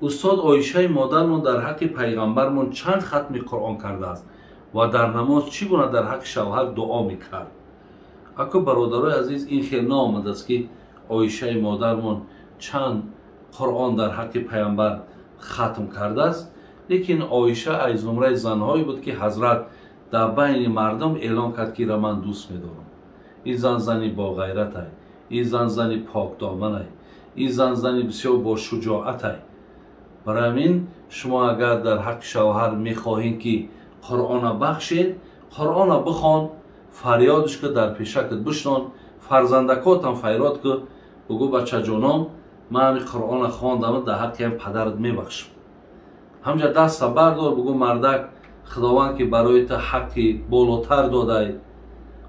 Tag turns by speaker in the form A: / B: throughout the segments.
A: Устод, Оишаи модармон дар ҳаққи пайғамбармон чанд хатми Қуръон кардааст ва дар намоз чӣ гуна дар ҳаққи шавҳар дуо мекард? Ако, бародарои азиз, ин хел наомадааст, ки Оишаи модармон чанд Қуръон дар ҳаққи пайғамбар хатм кардааст, лекин Оиша аз зумраи занҳое буд, ки ҳазрат дар байни мардум эълон кард, ки ира ман дӯст медорам. Ин зан зани боғайратай, ин зан зани покдоманай, ин зан зани бисёр бошуҷоатай. Барои ҳамин шумо агар дар ҳаққи шавҳар мехоҳед, ки Қуръона бахшед, Қуръона бихон, фарёдш ку, дар пешакат бишнон, фарзандакотам файрод ку, бугӯ: «Бачаҷоном, ман ҳами Қуръона хондам, дар ҳаққи ҳам падарат мебахшам». Ҳамҷа даста бардор, бугӯ: «Мардак, Худованд, ки барои ту ҳаққи болотар додай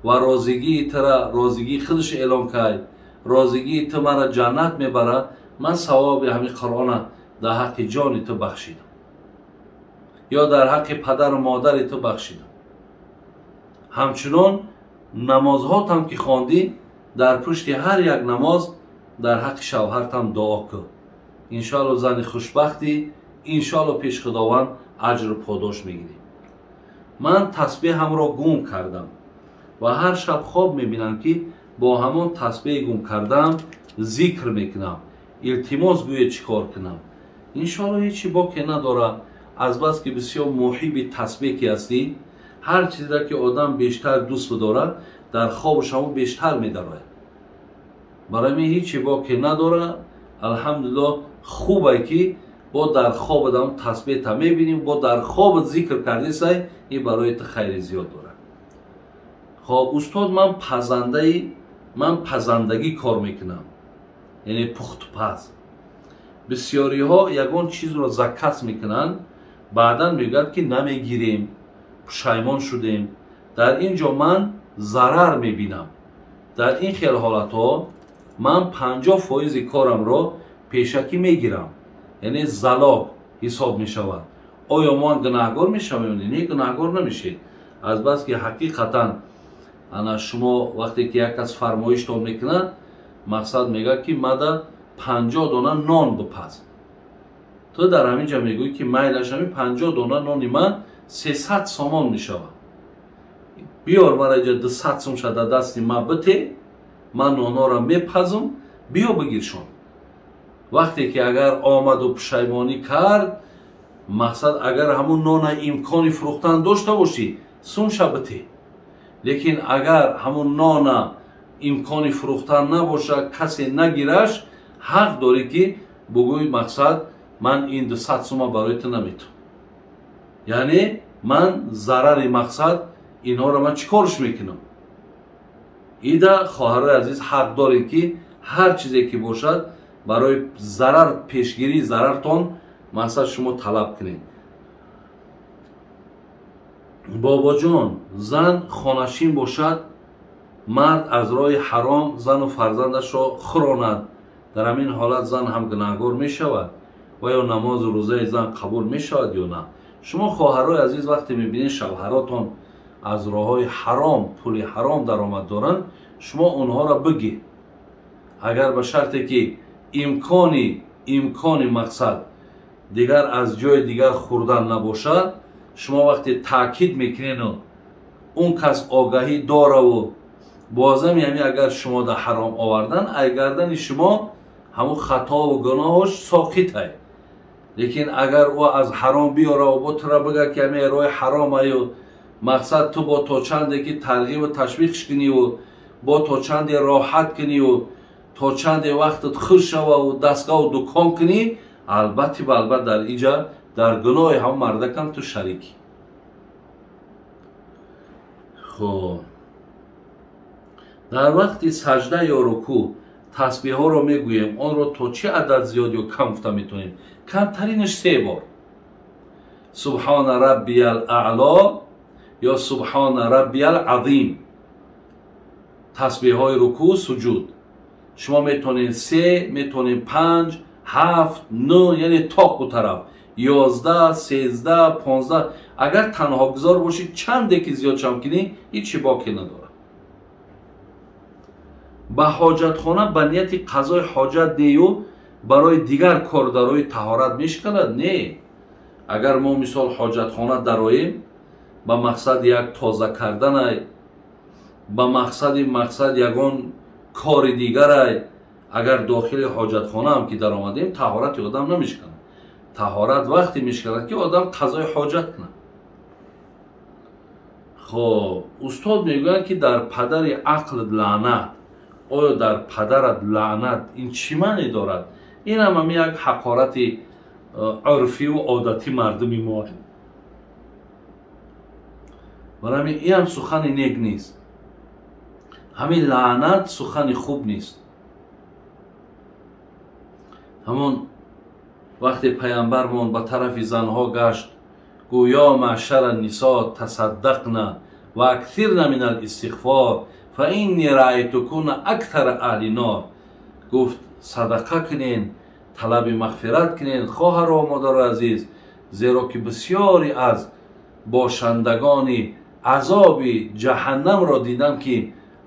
A: ва розигии тура розигии худаш эълон кард, розигии ту мара ҷаннат мебарад, ман савоби ҳами Қуръона дар ҳаққи ҷони ту бахшидам ё дар ҳаққи падару модари ту бахшидам». Ҳамчунон намозҳотам ки хондӣ, дар пушти ҳар як намоз дар ҳаққи шавҳартам дуо кун. Иншоалло, зани хушбахтӣ, иншоалло, пеш Худованд аҷру подош мегирӣ. Ман тасбеҳамро гум кардам ва ҳар шаб хоб мебинам, ки бо ҳамон тасбеҳи гум кардаам зикр мекунам. Илтимос, гӯед, чӣ кор кунам? Иншоалло, ҳечи боке надорад. Азбаски бисёр муҳиби тасбеҳ ки ҳастӣ, ҳар чизеро ки одам бештар дӯст бидорад, дар хобаш ҳамон бештар медарояд. Барои мин ҳечи боке надорад. Алҳамдулилло, хубе, ки бо дар хобат ҳам тасбеҳта мебинӣ, бо дар хобат зикр кардисай, ин барои ту хайри зиёд дорад. Хоб, устод, ман пазандагӣ кор мекунам, яъне пухтупаз. Бисёриҳо ягон чизро заказ мекунанд, баъдан мегӯяд, ки намегирем, пушаймон шудем. Дар ин ҷо ман зарар мебинам. Дар ин хел ҳолатҳо ман 50 фоизи корамро пешакӣ мегирам, яъне залог ҳисоб мешавад. Оё ман гунаҳгор мешавам? Не, гунаҳгор намешед, азбаски ҳақиқатан ана шумо вақте ки як кас фармоиштон мекунад, мақсад мегӯяд, ки мада 50 дона нон бипаз, ту дар ҳамин ҷо мегӯӣ, ки майлаш, ҳами 50 дона нони ман 300 сомон мешавад, биёр мара иҷа 200 сум шада дасти ман бите, ман нонҳоро мепазум, биё бигиршон. Вақте ки агар омаду пушаймонӣ кард, мақсад, агар ҳамун нона имкони фурӯхтан дошта бошӣ, сумша бите, лекин агар ҳамун нона имкони фурӯхтан набошад, касе нагираш, ҳақ дорӣ, ки бугӯй: «Мақсад, ман ин 200 сума барои ту наметавам». Яъне ман зарари, мақсад, инҳоро ман чӣ корш мекунам? Ида, хоҳарои азиз, ҳақ доред, ки ҳар чизе ки бошад, барои зарар, пешгирии зарартон, мақсад, шумо талаб кунед. Бобоҷон, зан хонашин бошад, мард аз роҳи ҳаром зану фарзандашро хӯронад, дар ҳамин ҳолат зан ҳам гунаҳгор мешавад ва ё намозу рӯзаи зан қабул мешавад ё на? Шумо, хоҳарои азиз, вақте мебинед, шавҳаротон аз роҳҳои ҳаром пули ҳаром даромад доранд, шумо онҳоро бигӣ, агар ба шарте ки имкони, мақсад, дигар аз ҷои дигар хӯрдан набошад. Шумо вақте таъкид мекунену он кас огаҳӣ дораву бозами ҳами агар шумо да ҳаром овардан, ай гардани шумо ҳамун хатову гуноҳош соқитай. Лекин агар ӯ аз ҳаром биёраву бо тура бига, ки ҳами роҳи ҳаромаю, мақсад, ту бо то чанде ки тарғибу ташвиқш куниву бо то чанде роҳат куниву то чанде вақтат хуш шававу дастгоҳу дукон кунӣ, албатти балбат дар иҷа дар гуноҳи ҳам мардакам ту шарикӣ. Хоб, дар вақти сажда ё рукӯъ тасбеҳҳоро мегӯем, онро то чӣ адад зиёд ё кам гуфта метавонем? Камтаринаш се бор: субҳона раббиял аъло ё субҳона раббиял азим. Тасбеҳҳои рукӯъ, суҷуд шумо метавонед се, метавонед панҷ, ҳафт, нӯ, яъне тоқу тараф 11, 13, 15. Агар танҳогузор бошӣ, чанде ки зиёд шам кунӣ, ҳичи боке надорад. Ба ҳоҷатхона ба нияти қазои ҳоҷат нею Барои дигар кор дарои таҳорат мешиканад? Не. Агар мо мисол ҳоҷатхона дароем ба мақсади як тоза карданай, ба мақсади ягон кори дигарай, агар дохили ҳоҷатхонаам ки даромадем, таҳорати одам намешиканад. Таҳорат вақте мешиканад, ки одам қазои ҳоҷат кунад. Хоб, устод мегӯянд, ки дар падари ақл лаънат. Оё дар падарат лаънат ин чӣ маъне дорад? Ин ҳам ҳами як ҳақорати урфиву одатӣ мардуми мо. Барои ҳамин ин ҳам сухани нек нест. Ҳамин лаънат сухани хуб нест. Ҳамон вақте пайғамбармон ба тарафи занҳо гашт, гӯё маъшара нисо тасаддақна ва аксирна мин алистиғфор фа инни раайтукуна аксара аҳли нор. Гуфт садақа кунен, талаби мағфират кунен, хоҳару модари азиз, зеро ки бисёре аз бошандагони азоби ҷаҳаннамро дидам, ки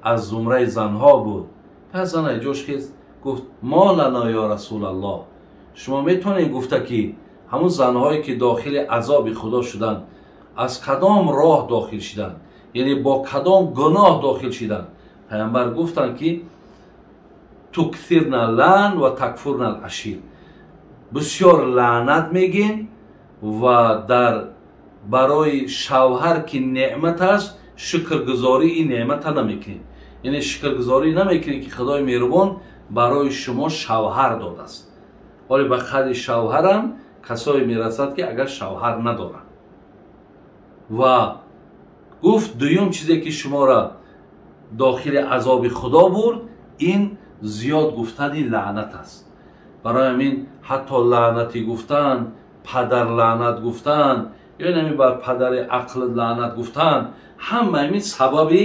A: аз зумраи занҳо буд. Пас зан ҷош хест, гуфт мо лана ё расулаллоҳ. Шумо метавонед гуфта, ки ҳамун занҳое ки дохили азоби худо шуданд, аз кадом роҳ дохил шуданд, яъне бо кадом гуноҳ дохил шуданд? Пайғамбар гуфтанд, ки туксирна лан ва такфурна алашир. Бисёр лаънат мегин ва дар барои шавҳар ки неъмат аст, шукргузорӣ ин неъмата намекунед. Яъне шукргузорӣ намекунед, ки Худои меҳрубон барои шумо шавҳар додааст. Ҳоле ба қадри шавҳарам касое мерасад, ки агар шавҳар надоранд. Ва гуфт дуюм чизе ки шуморо дохили азоби Худо бурд, ин зиёд гуфтани лаънат аст. Барои ҳамин ҳатто лаънатӣ гуфтан, падар лаънат гуфтан, ё ин бар падари ақл лаънат гуфтан, ҳама ҳамин сабаби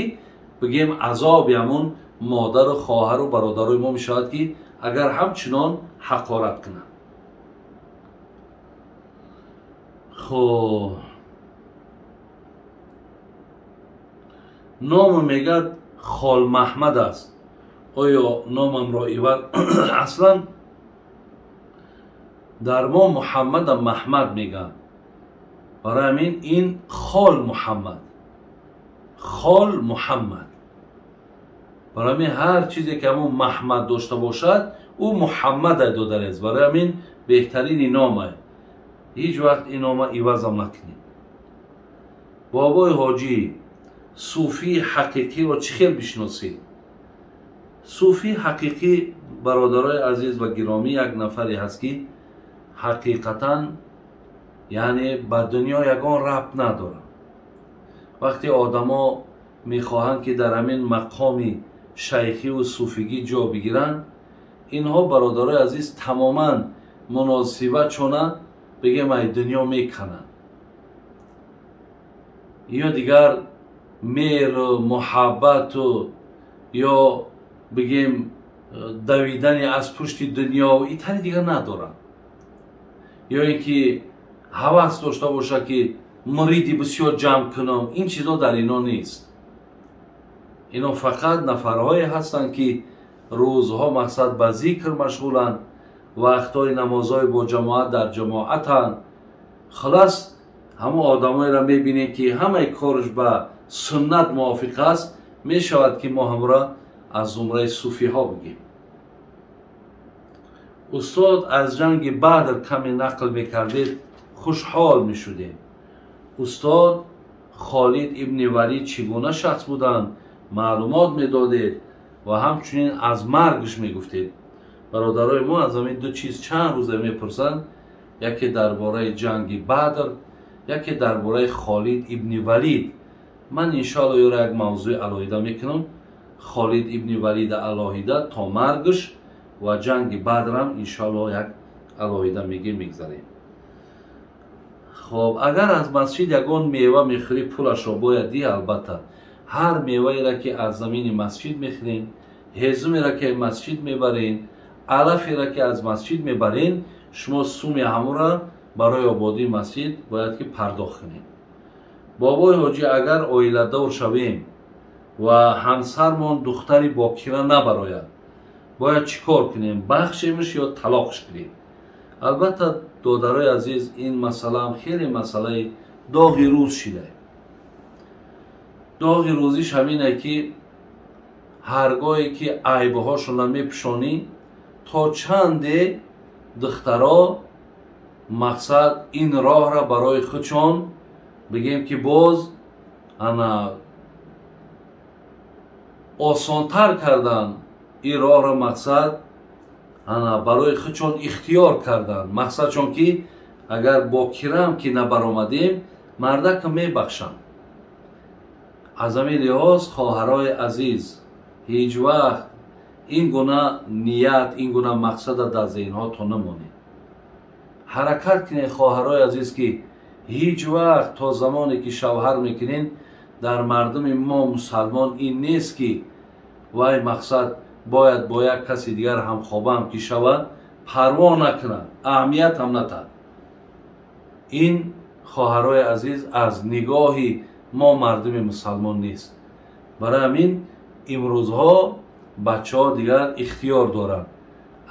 A: бигем азоби ҳамун модару хоҳару бародарои мо мешавад, ки агар ҳамчунон ҳақорат кунанд. Хоб, ному мегӯяд Холмаҳмад аст. Оё номамро иваз? Аслан дар мо Муҳаммада Маҳмад мегӯянд. Барои ҳамин ин Хол Муҳаммад, Хол Муҳаммад. Барои ҳамин ҳар чизе ки ҳамун Маҳмад дошта бошад, ӯ Муҳаммад додарест. Барои ҳамин беҳтарини нома. Ҳеҷ вақт ин нома ивазам накунед. Бобои ҳоҷӣ, суфии ҳақиқиро чӣ хел бишносед? Суфии ҳақиқӣ, бародарои азиз ва гиромӣ, як нафаре ҳаст, ки ҳақиқатан яъне ба дунё ягон рабт надорад. Вақте одамо мехоҳанд, ки дар ҳамин мақоми шайхиву суфигӣ ҷо бигиранд, инҳо бародарои азиз тамоман муносибатшона бигем ай дунё мекананд. Ё дигар меҳру муҳаббату ё бигем давидани аз пушти дунё итари дигар надоранд. Ё ин ки ҳавас дошта бошад, ки муриди бисёр ҷамъ кунам, ин чизо дар ино нест. Ино фақат нафарҳое ҳастанд, ки рӯзҳо мақсад ба зикр машғуланд, вақтҳои намозҳои бо ҷамоат дар ҷамоатанд. Хулас ҳамон одамоеро мебинем, ки ҳамаи корш ба суннат мувофиқ аст, мешавад, ки мо ҳамро аз зумраи суфиҳо бигем. Устод, аз ҷанги Бадр каме нақл мекардед, хушҳол мешудем. Устод, Холид ибни Валид чӣ гуна шахс буданд, маълумот медодед ва ҳамчунин аз маргш мегуфтед. Бародарои мо аз ҳамин ду чиз чанд рӯза мепурсанд, яке дар бораи ҷанги Бадр, яке дар бораи Холид ибни Валид. Ман иншоалло ёро як мавзӯи алоҳида мекунам. Холид ибни Валида алоҳида то маргш ва ҷанги Бадрам иншоалло як алоҳида мегем, мегзарем. Хоб, агар аз масҷид ягон мева мехӯрӣ, пулашро бояд диҳ. Албатта ҳар меваеро ки аз замини масҷид мехӯрем, ҳезумеро ки аз масҷид мебарем, алаферо ки аз масҷид мебарем, шумо суми ҳамонро барои ободии масҷид бояд ки пардохт кунед. Бобои ҳоҷӣ, агар оиладор шавем ва ҳамсармон духтари бокира набарояд, Бояд чӣ кор кунем, бахшемш ё талоқш кунем? Албатта, додарои азиз, ин масъалаам хеле масъалаи доғи рӯз шида. Доғи рӯзиш ҳамине, ки ҳаргоҳе ки айбҳошонро мепӯшонӣ, то чанде духтаро мақсад ин роҳра барои худшон бигем, ки боз ана осонтар кардан, ин роҳро мақсад ана барои худшон ихтиёр кардан. Мақсадшон ки агар бокираам ки набаромадем, мардака мебахшам. Аз ҳамин лиҳоз, хоҳарои азиз, ҳеҷ вақт ин гуна ният, ин гуна мақсада дар зеҳнҳото намонед. Ҳаракат кунед, хоҳарои азиз, ки ҳеҷ вақт то замоне ки шавҳар мекунед, дар мардуми мо мусалмон ин нест, ки вай мақсад бояд бо як каси дигар ҳамхобаам ки шавад, парво накунад, аҳамият ҳам натад. Ин, хоҳарои азиз, аз нигоҳи мо мардуми мусалмон нест. Барои ҳамин имрӯзҳо бачаҳо дигар ихтиёр доранд.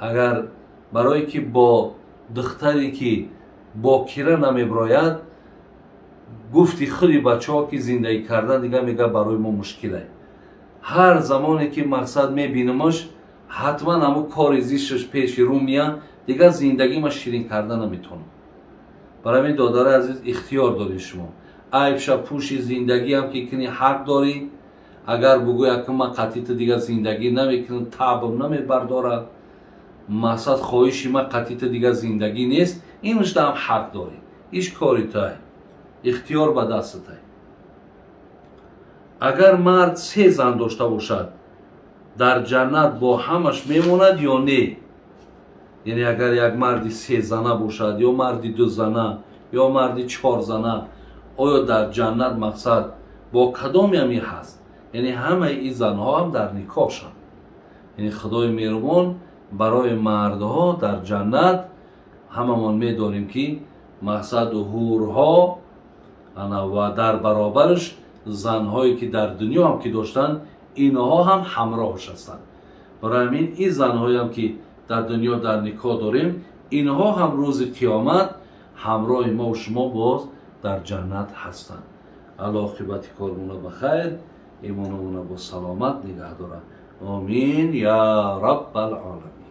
A: Агар барое ки бо духтаре ки бокира намеброяд, гуфти худи бачаҳо ки зиндагӣ кардан дигар мега барои мо мушкиле. Ҳар замоне ки мақсад мебинамаш, ҳатман ҳамун кори зишташ пеши рӯ меяд, дигар зиндагима ширин карда наметавонам. Барои ҳамин, додари азиз, ихтиёр доред шумо. Айбша пӯши, зиндагиам ки кунӣ, ҳақ дорӣ. Агар бугӯяд, ки ман қатъи ту дигар зиндагӣ намекунам, таъбам намебардорад, мақсад хоҳиши ман қатъи ту дигар зиндагӣ нест, инушдаам ҳақ дорӣ. Иш кори туай, ихтиёр ба дастатай. Агар мард се зан дошта бошад, дар ҷаннат бо ҳамаш мемонад ё не? Яъне агар як марди сезана бошад, ё марди дузана, ё марди чорзана, оё дар ҷаннат мақсад бо кадоме ҳами ҳаст? Яъне ҳамаи ин занҳо ҳам дар никоҳшанд. Яъне Худои меҳрубон барои мардҳо дар ҷаннат ҳамамон медонем, ки мақсад ҳурҳо ана ва дар баробараш занҳое ки дар дунё ҳам ки доштанд, инҳо ҳам ҳамроҳш ҳастанд. Барои ҳамин ин занҳоеам ки дар дунё дар никоҳ дорем, инҳо ҳам рӯзи қиёмат ҳамроҳи мо шумо боз дар ҷаннат ҳастанд. Аллоҳ оқибати кормона ба хайр, имономона бо саломат нигаҳ дорад. Омин я раббал оламин.